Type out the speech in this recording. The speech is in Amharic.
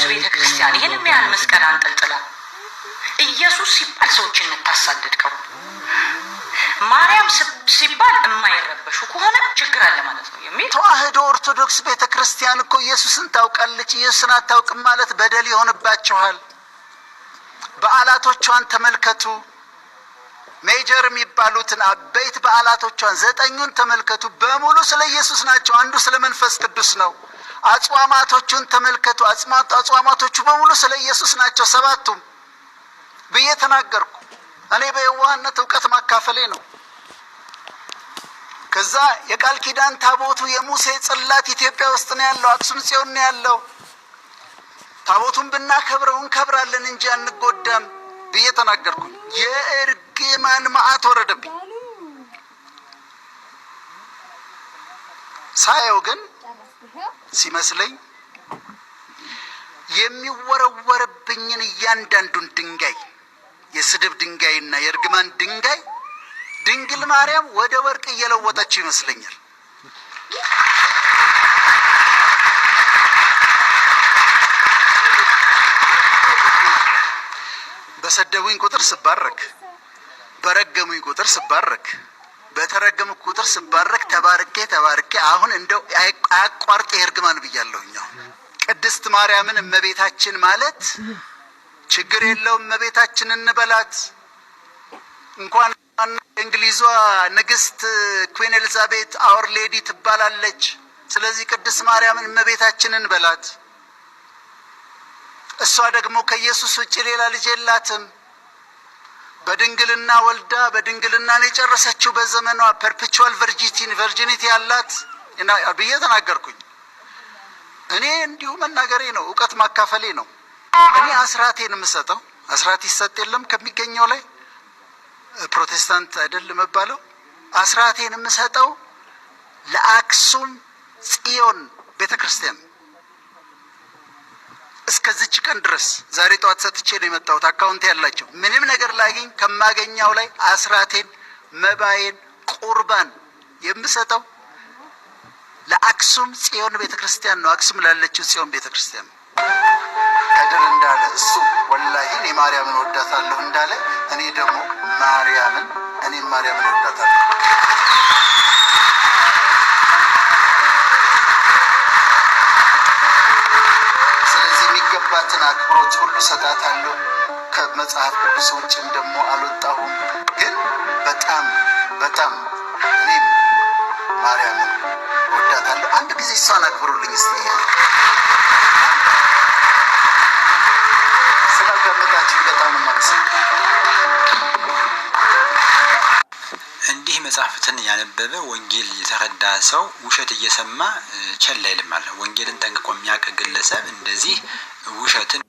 ኦርቶዶክስ ቤተ ክርስቲያን ይህን ያህል መስቀል አንጠልጥላ ኢየሱስ ሲባል ሰዎችን የምታሳድድ ከሆነ፣ ማርያም ሲባል የማይረበሹ ከሆነ ችግር አለ ማለት ነው የሚል። ተዋህዶ ኦርቶዶክስ ቤተ ክርስቲያን እኮ ኢየሱስን ታውቃለች። ኢየሱስን አታውቅም ማለት በደል ይሆንባችኋል። በዓላቶቿን ተመልከቱ። Major የሚባሉትን አበይት በዓላቶቿን ዘጠኙን ተመልከቱ። በሙሉ ስለ ኢየሱስ ናቸው። አንዱ ስለ መንፈስ ቅዱስ ነው። አጽዋማቶቹን ተመልከቱ። አጽዋማቶቹ በሙሉ ስለ ኢየሱስ ናቸው፣ ሰባቱም ብዬ ተናገርኩ። እኔ በየዋህነት እውቀት ማካፈሌ ነው። ከዛ የቃል ኪዳን ታቦቱ የሙሴ ጽላት ኢትዮጵያ ውስጥ ነው ያለው፣ አክሱም ጽዮን ነው ያለው። ታቦቱን ብናከብረው እንከብራለን እንጂ አንጎዳም ብዬ ተናገርኩኝ። የእርግማን መዓት ወረደብኝ። ሳየው ግን ሲመስለኝ የሚወረወርብኝን እያንዳንዱን ድንጋይ፣ የስድብ ድንጋይና የእርግማን ድንጋይ ድንግል ማርያም ወደ ወርቅ እየለወጠችው ይመስለኛል። በሰደቡኝ ቁጥር ስባረክ፣ በረገሙኝ ቁጥር ስባረክ፣ በተረገምኩ ቁጥር ስባረክ፣ ተባርኬ ተባርኬ አሁን እንደው አያቋርጥ የእርግማን ብያለሁኝ። አሁን ቅድስት ማርያምን እመቤታችን ማለት ችግር የለውም፣ እመቤታችን እንበላት። እንኳን እንግሊዟ ንግስት Queen Elizabeth Our Lady ትባላለች። ስለዚህ ቅድስት ማርያምን እመቤታችን እንበላት። እሷ ደግሞ ከኢየሱስ ውጭ ሌላ ልጅ የላትም። በድንግልና ወልዳ በድንግልና ነው የጨረሰችው። በዘመኗ perpetual virginity ያላት ብዬ ተናገርኩኝ። እኔ እንዲሁ መናገሬ ነው፣ እውቀት ማካፈሌ ነው። እኔ አስራቴን የምሰጠው፣ አስራት ይሰጥ የለም ከሚገኘው ላይ፣ ፕሮቴስታንት አይደል የምባለው። አስራቴን የምሰጠው ለአክሱም ጽዮን ቤተ ክርስቲያን እስከዚች ቀን ድረስ። ዛሬ ጠዋት ሰጥቼ ነው የመጣሁት። Account ያላቸው ምንም ነገር ላግኝ ከማገኘው ላይ አስራቴን፣ መባዬን፣ ቁርባን የምሰጠው ለአክሱም ጽዮን ቤተ ክርስቲያን ነው። አክሱም ላለችው ጽዮን ቤተ ክርስቲያን ነው። ከድር እንዳለ እሱ ወላሂ እኔ ማርያምን ወዳታለሁ እንዳለ እኔ ደግሞ ማርያምን እኔም ማርያምን ወዳታለሁ። ስለዚህ የሚገባትን አክብሮት ሁሉ ሰጣታለሁ። ከመጽሐፍ ቅዱስ ውጭም ደግሞ አልወጣሁም። ግን በጣም በጣም እኔም ማርያምን ወዳታለሁ። አንድ ጊዜ እሷን አክብሩልኝ እስቲ። ስላዳመጣችሁ በጣም ነው የማመሰግነው። እንዲህ መጽሐፍትን ያነበበ፣ ወንጌል የተረዳ ሰው ውሸት እየሰማ ቸል አይልም ማለት ነው። ወንጌልን ጠንቅቆ የሚያውቅ ግለሰብ እንደዚህ ውሸትን